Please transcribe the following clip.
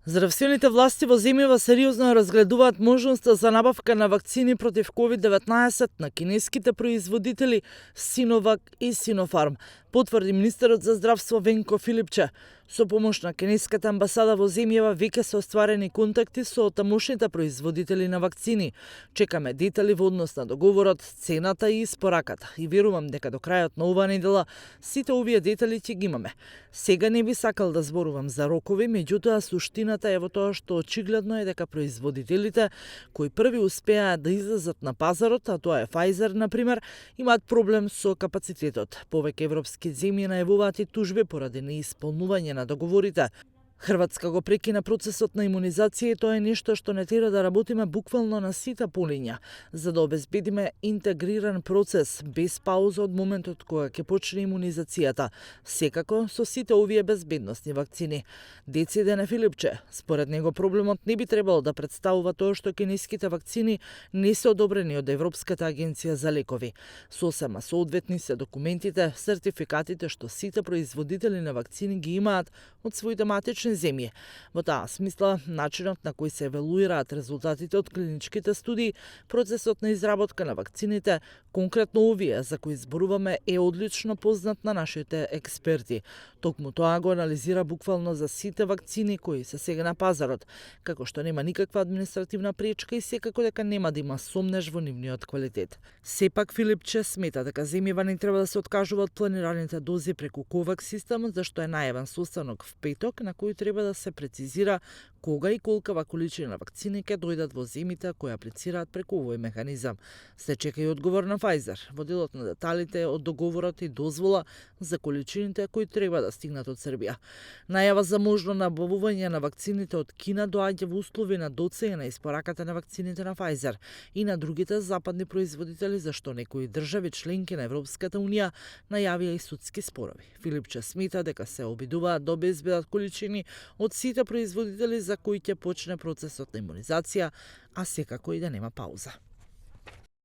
Здравствените власти во земјава сериозно разгледуваат можноста за набавка на вакцини против COVID-19 на кинеските производители Синовак и Синофарм, потврди министерот за здравство Венко Филипче. Со помош на кинеската амбасада во земјава веќе се остварени контакти со тамошните производители на вакцини. Чекаме детали во однос на договорот, цената и испораката и верувам дека до крајот на оваа недела сите овие детали ќе ги имаме. Сега не би сакал да зборувам за рокови, меѓутоа суштината е во тоа што очигледно е дека производителите кои први успеаат да излезат на пазарот, а тоа е Pfizer на пример, имаат проблем со капацитетот. Повеќе европски земји најавуваат и тужби поради неисполнување на договорите. Хрватска го прекина процесот на имунизација и тоа е нешто што не тера да работиме буквално на сите полиња, за да обезбедиме интегриран процес без пауза од моментот кога ќе почне имунизацијата, секако со сите овие безбедносни вакцини. Дециде на Филипче, според него проблемот не би требало да представува тоа што кинеските вакцини не се одобрени од Европската агенција за лекови. Сосема соодветни се документите, сертификатите што сите производители на вакцини ги имаат од своите матични земји. Во таа смисла, начинот на кој се евалуираат резултатите од клиничките студии, процесот на изработка на вакцините, конкретно овие за кои зборуваме, е одлично познат на нашите експерти. Токму тоа го анализира буквално за сите вакцини кои се сега на пазарот, како што нема никаква административна пречка и секако дека нема да има сомнеж во нивниот квалитет. Сепак Филипче смета дека земјава не треба да се откажува од планираните дози преку ковакс системот, зашто е најавен состанок в петок на кој треба да се прецизира кога и колкава количина вакцини ќе дојдат во земјите кои аплицираат преку овој механизам. Се чека и одговор на Pfizer во делот на деталите од договорот и дозвола за количините кои треба да стигнат од Србија. Најава за можно набавување на вакцините од Кина доаѓа во услови на доцење на испораката на вакцините на Pfizer и на другите западни производители, зашто некои држави членки на Европската унија најавија и судски спорови. Филипче смета дека се обидуваат да обезбедат количини од сите производители за кои ќе почне процесот на имунизација, а секако и да нема пауза.